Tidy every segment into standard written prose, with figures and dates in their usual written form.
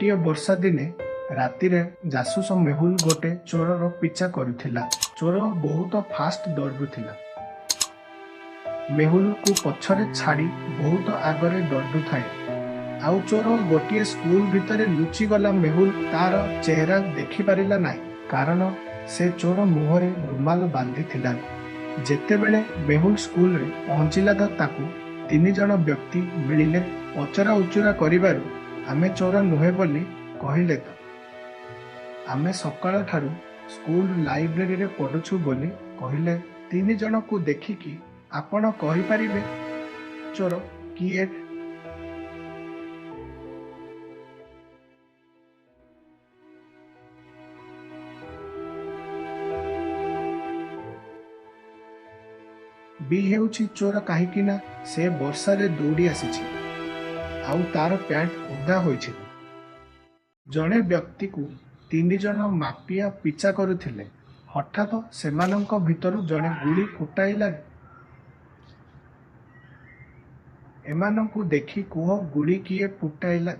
ଗୋଟିଏ ବର୍ଷା ଦିନେ ରାତିରେ ଜାସୁସ ମେହୁଲ ଗୋଟେ ଚୋରର ପିଛା କରୁଥିଲା। ଚୋର ବହୁତ ଫାଷ୍ଟ ଦୌଡୁଥିଲା। ମେହୁଲକୁ ପଛରେ ଛାଡି ବହୁତ ଆଗରେ ଦୌଡୁଥାଏ। ଆଉ ଚୋର ଗୋଟିଏ ସ୍କୁଲ ଭିତରେ ଲୁଚିଗଲା। ମେହୁଲ ତାର ଚେହେରା ଦେଖିପାରିଲା ନାହିଁ, କାରଣ ସେ ଚୋର ମୁହଁରେ ରୁମାଲ ବାନ୍ଧିଥିଲା। ଯେତେବେଳେ ମେହୁଲ ସ୍କୁଲରେ ପହଞ୍ଚିଲା ତ ତାକୁ 3 ଜଣ ବ୍ୟକ୍ତି ମିଳିଲେ। ପଚରା ଉଚୁରା କରିବାରୁ ଆମେ ଚୋର ନୁହେଁ ବୋଲି କହିଲେ ତ ଆମେ ସକାଳ ଠାରୁ ସ୍କୁଲ ଲାଇବ୍ରେରୀରେ ପଢୁଛୁ ବୋଲି କହିଲେ। 3 ଜଣକୁ ଦେଖିକି ଆପଣ କହିପାରିବେ ଚୋର କିଏ? ବି ହେଉଛି ଚୋର, କାହିଁକି ନା ସେ ବର୍ଷାରେ ଦୌଡ଼ି ଆସିଛି ଆଉ ତାର ପ୍ୟାଣ୍ଟ ଓଦା ହୋଇଛି। ଜଣେ ବ୍ୟକ୍ତିକୁ 3 ଜଣ ମାଫିଆ ପିଛା କରୁଥିଲେ। ହଠାତ୍ ସେମାନଙ୍କ ଭିତରୁ ଜଣେ ଗୁଳି ଫୁଟାଇଲା। ଏମାନଙ୍କୁ ଦେଖି କୁହ ଗୁଳି କିଏ ଫୁଟାଇଲା?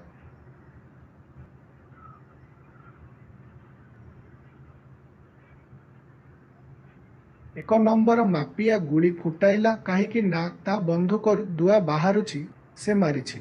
1 ନମ୍ବର ମାଫିଆ ଗୁଳି ଫୁଟାଇଲା, କାହିଁକି ନା ତା ବନ୍ଧୁକରୁ ଧୂଆଁ ବାହାରୁଛି, ସେ ମାରିଛି।